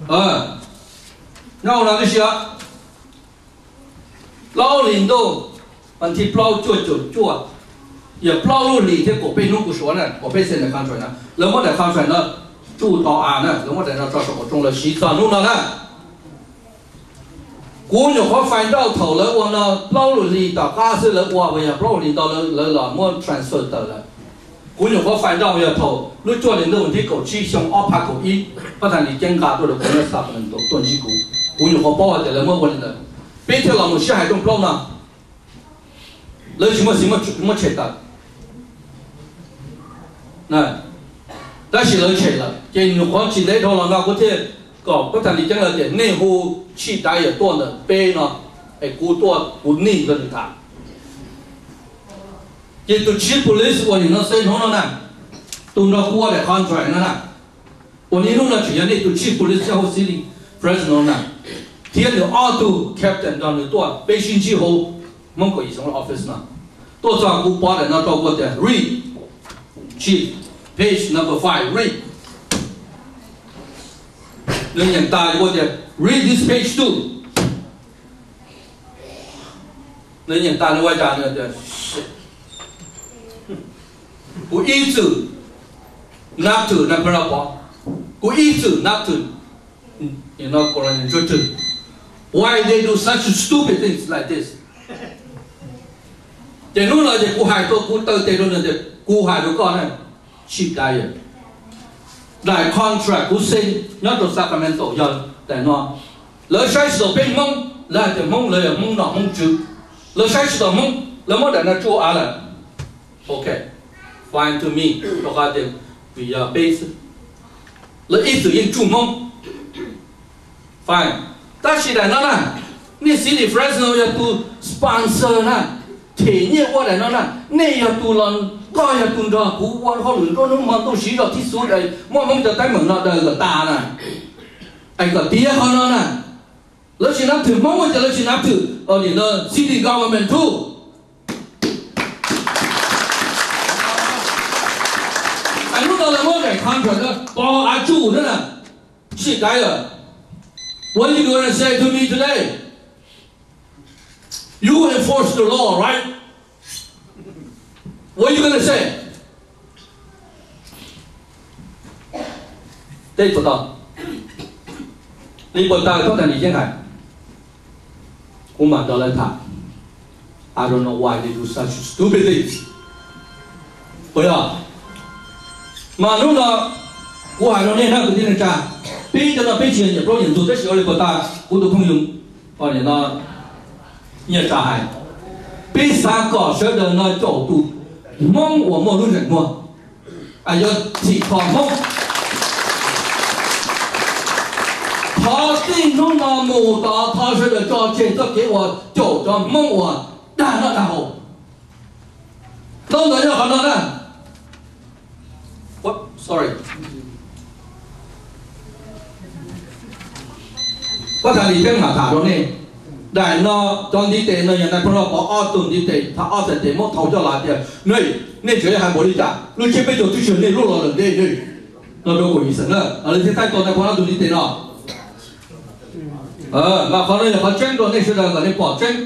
Nyob hauv no tib si, plaub hlis ntuj, vas thib plaub cuaj caum cuaj, yog plaub lub hlis thiab kaum peb hnub kuv suav na, kaum peb xees daim contract no, lawv muab daim contract no tsuj tau av na, lawv muab daim no tso saum qaum rooj lawv siv txog hnub no na. Kuv nyuam qhuav find out thaum lawv ua no plaub lub hlis tom qab xwb lawv ua, uas yog plaub lub hlis ntau lawv los muab transfer tawm lawm. Kuv nyuam qhuav find out yog thaum lub cuaj hlis ntuj vas thib kaum tsib xyoo ob phav kaum ib, pab thas lis ceeb nqa tuaj rau kuv nyob Sacramento tuaj ntsib kuv, kuv nyuam qhuav paub hais tias lawv muab ua li ntawd. Peb thiaj los mus sib hais rooj plaub no, lawv tsis muaj xiv muab tshem tawm, tab sis lawv tshem lawm. Ces nyuam qhuav tsis ntev dhau los no kuv thiaj kom pab thas lis ceeb lawv tias nej hu Chief Dyer tuaj ntawm peb no, es kuv tuaj kuv nij nrog nws tham. Ces tus chief police uas nim no xeeb hnub no na, tus nrog kuv ua daim contract no na, uas niaj hnub no tseem yog nej tus chief police nyob hauv city Fresno na, thiab nws ob tug captain nrog nws tuaj, peb sib ntsib hauv Hmoob Kaum Yim Xeev Law office no. Tuaj txog kuv pov daim no rau kuv tias read, chief, page number five, read. Nws nyeem tas kuv tias read this page too. Nws nyeem tas nws ua cas nws tias, kuv ib txwm nab thwm na peb no pov, kuv ib txwm nab thwm, why they do such stupid things like this. Ces hnub no ces kuv hais rau, kuv taw tes rau nws tias kuv hais rau koj na, Chief Dyer, daim contract kuv xeeb nyob rau Sacramento yog daim no. Lawv saib tsis taus peb Hmoob, lawv hais tias Hmoob, lawv yog Hmoob nom Hmoob tswv, lawv saib tsis taus Hmoob, lawv muab daim no tsuj av lawm. Ok, fine to me, rau qhov tias vim yog peb xwb, lawv ib txwm yeej tsuj Hmoob. Fine, tab sis daim no na, nej city Fresno yog tus sponsor na, them nyiaj ua daim no na, nej yog tus los, koj yog tus nrog kuv ua hauj lwm nruab hnub hmo ntuj siv zog thib xub es muab Hmoob cov teeb meem no daws kom tas na, es kom tiav qhov no na. Lawv tsis nab thwm Hmoob ces lawv tsis nab thwm nim no city government too. Es hnub no lawv muab daim contract no pov av tsuj xwb na. Chief Dyer, what you gonna say to me today? You enforce the law, right? What you gonna say? Teb puas tau? Li puas tau, txhob tas nim yeej hais. Kuv mam nrog lawv tham. I don't know why they do such stupid things. Puas yog? Mas hnub no kuv hais rau nej na kwv tij neej tsa, peb cov no peb tsis yog nyiam plaub nyiam ntug tab sis ua li puas tas kuv tus phooj ywg no nyiaj tsa hais, peb xav kom sawv daws no caum tus Hmoob uas muaj lub ntsej muag, yog txhim kho Hmoob. Thov txij hnub no mus tod thov sawv daws tso tseg txoj kev uas caum cov Hmoob uas dag noj dag haus. Tau ntawd yog qhov no na. Sorry. Pab thas lis peb mam tham rau nej. Daim no cov ntiv tes no yog nais phoo Lauj Pov ob tug ntiv tes, tham ob txhais tes muab thau coj los tias, nej tseem hais npaum li cas, lub tsiab peb caug twb tsis yog nej lub los lawm ntej no rau Kaum Yim Xeev na, lawv thiaj thaij tau nais phoo ob tug ntiv tes no. Mas qhov no yog qhov tseeb rau nej sawv daws kom nej pom tseeb.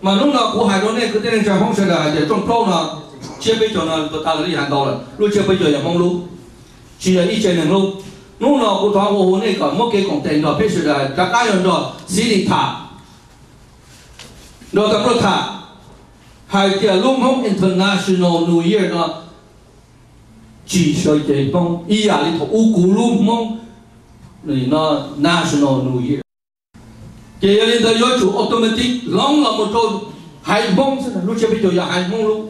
Mas hnub no kuv hais rau nej kwv tij neej tsa Hmoob sawv daws hais tias rooj plaub no, tsiab peb caug no puas tas lawv li hais ntau lawm, lub tsiab peb caug yog Hmoob lub, tsis yog ib tse neeg lub. Hnub no kuv thov ua hu nej kom muab kev koom tes nrog peb sawv daws rov qab yog nrog xib li tham, nrog tag pluaj tham, hais tias lub Hmoob International New Year no tsis sawv cev Hmoob ib yam li thaum ub kuv lub Hmoob no National New Year. Ces yog li ntawd yuav tsum automatic hloov los mus rau haiv Hmoob xwb, lub tsiab peb caug yog haiv Hmoob lub.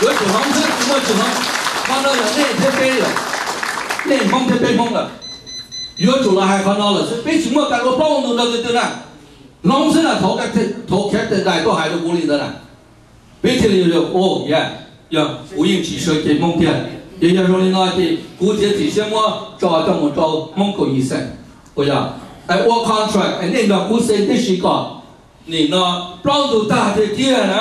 Yuav tsum hloov xwb, tsis muaj tsis hloov. Qhov no yog nej thiab peb lawm, nej Hmoob thiab peb Hmoob lawm. Yuav tsum los hais qhov no lawm xwb, peb tsis muaj kas ua plaub ua ntug nrog twg twg na. Hloov xwb na, thaum Captain Dyer tuaj hais rau kuv li ntawd na. Peb thiaj li, o, yog kuv yeej tsis sawv cev Hmoob tiag. Ces yog zoo li no ces kuv txiav txim siab muab tso coj mus rau Hmoob Kaum Yim Xeev, puas yog? Es ua contract es nej nrog kuv xeev tib si kom nim no plaub ntug tag tiag tiag na.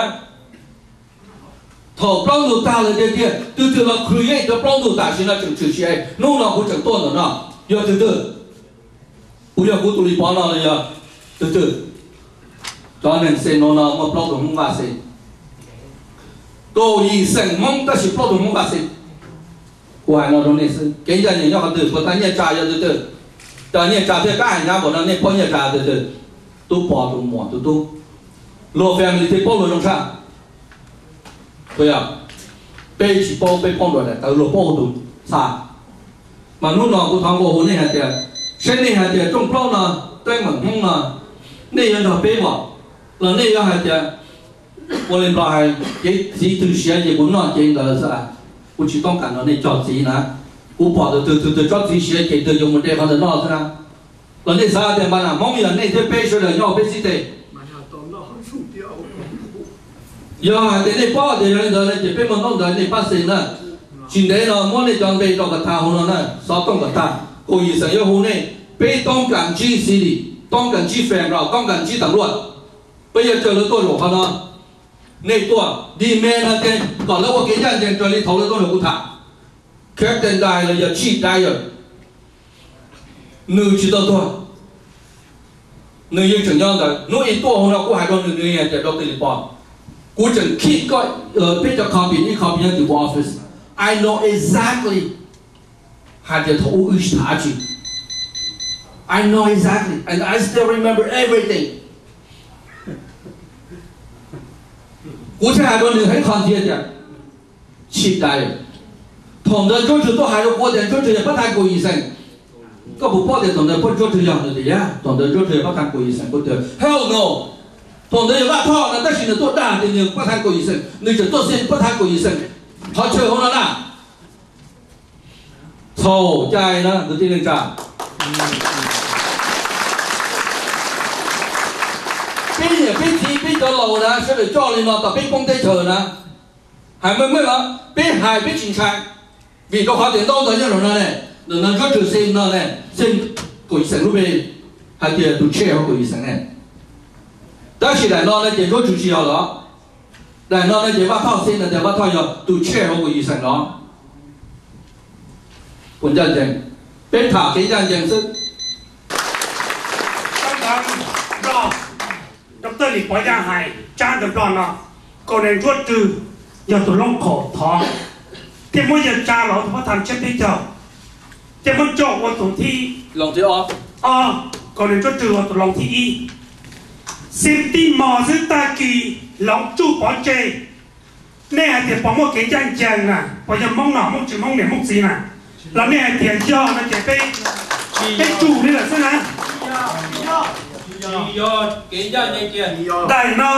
Thaum plaub ntug tag lawm tiag tiag, twg twg los create cov plaub ntug tam sim no tseem tshwm sim, hnub no kuv tseem tuaj ntawm no. Yog twg twg? Puas yog kuv tus Lis Pov no los yog twg twg? Cov neeg xeem no no muaj plaub tug Hmoob Vaj xeem. Kaum yim xeem Hmoob tab sis plaub tug Hmoob Vaj xeem. Kuv hais no rau nej xwb, kev ncaj ncees nyob qhov twg? Puas tas nyiaj tsa yog twg twg? Cov nyiaj tsa thiab kab hais nyab npaum no nej paub nyiaj tsa twg twg? Tub Pov tus muam tus tub, luag family thiaj paub luag zoo tshaj. Puas yog? Peb tsis paub, peb paub nruab daim tawv, luag paub tus txha. Mas hnub no kuv thov nqua hu nej hais tias, saib nej hais tias rooj plaub no, teeb meem Hmoob no, nej yuav nrog peb mom, los nej yuav hais tias ua li Nplog hais, kev txiv twg siav ces kuv noj cev ntawd xwb, kuv tsis toob kas nrog nej cog txiv na. Kuv pom tus twg tus twg tsob txiv siav ces tus twg yuav mus de qhov ntawd noj xwb na. Los nej xav tias npa nam Hmoob yog nej thiab peb sawv daws nyob peb xib teg? Yog hais tias nej paub tias yog li ntawd ces peb muaj ntaub ntawv nej pab xeem na. Tsis ntev no muab nej cov npe rau kom tas hauv no na, xov tooj kom tas, kaum yim xeem yuav hu nej. Peb toob kas ntsib city, toob kas ntsib federal, toob kas ntsib tam luaj. Peb yuav caw lawv tuaj zaum qhov no. Nej tuaj demand no ces kom lawv ua kev ncaj ncees raws li thaum lawv tuaj nrog kuv tham. Captain Dai los yog Chief Dyer, nws tsis tau tuag, nws yeej tseem nyob ntawd. Hnub ib tuaj hauv no kuv hais rau nws, nws hais tias rau Lis Pov, kuv tseem keep koj peb cov copy, ib copy nyob tim kuv office. I know exactly hais tias thaum ub wb tham dab tsi. I know exactly and I still remember everything. Kuv thiaj hais rau nws heev qhov ntxiv tias, Chief Dyer, thaum ntawd Ntsuab Tswg tuaj hais rau kuv tias Ntsuab Tswg yog pab thaj kaum yim xeem. Koj puas paub tias thaum ntawd pab Ntsuab Tswg yog? Nws tias, yog, thaum ntawd Ntsuab Tswg yog pab thaj kaum yim xeem. Kuv tias, hell no, thaum ntawd yog Vaj Thoj no tab sis nws tuaj dag tias nws pab thaj kaum yim xeem, nws tseem tuaj xeem pab thaj kaum yim xeem qhov chaw hauv no na. Txhaum cai na kwv tij neej tsa. Peb niam peb txiv peb cov laus na sawv daws coj li no tom peb poob teb chaws na. Hais meej meej os, peb hais peb tsis ntshai, vim rau qhov tias ntaub ntawv nyob nraum no ne, ntawm no Ntsuab Tswg xeem no ne, xeem kaum yim xeem lub npe, hais tias tus chair hauv kaum yim xeem ne. Tab sis daim no no ces Ntsuab Tswg tsis yog los? Daim no no ces Vaj Thoj xeem no tias Vaj Thoj yog tus chair hauv kaum yim xeem los? Puas ncaj ncees? Peb tham kev ncaj ncees xwb. Doctor Lis Pov Yaj hais tsab ntawv Nplog no, Colonel Ntsuab Tswg yog tus loob kaum thov, thiaj muab yawg tsa los tus pab tham tshiab peb caug, thiaj muab coj ua tus thib ob, Colonel Ntsuab Tswg ua tus loos thib ib. Xeem tij mos xwb tag kis hloov tsuj pov tseg. Nej hais tias puas muaj kev ncaj ncees na, puas yog Hmoob no Hmoob tsis Hmoob niam Hmoob txiv na, los nej hais tias yog no ces peb, peb tsum li lawm xwb na. Daim no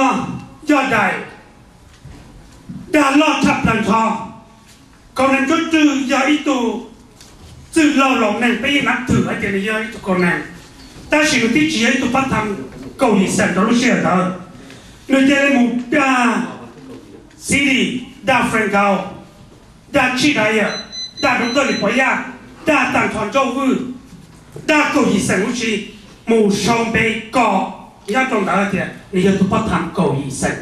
yog daim dag loj tshaj plaws nrho. Colonel Ntsuab Tswg yog ib tug txwj laug laus neeg, peb yeej nav thwm hais tias nws yog ib tug colonel, tab sis nws twb tsis yog ib tug pab tham kaum yim xeem rau lub sij hawm ntawd. Nws cia li mus dag City, dag Frank Kao, dag Chief Dyer, dag Doctor Lis Pov Yaj, dag tag nrho Ntsuab Vwj, dag kaum yim xeem huv si, mus sau npe kom nyob rau ntawd tias nws yog tus pab tham kaum yim xeem.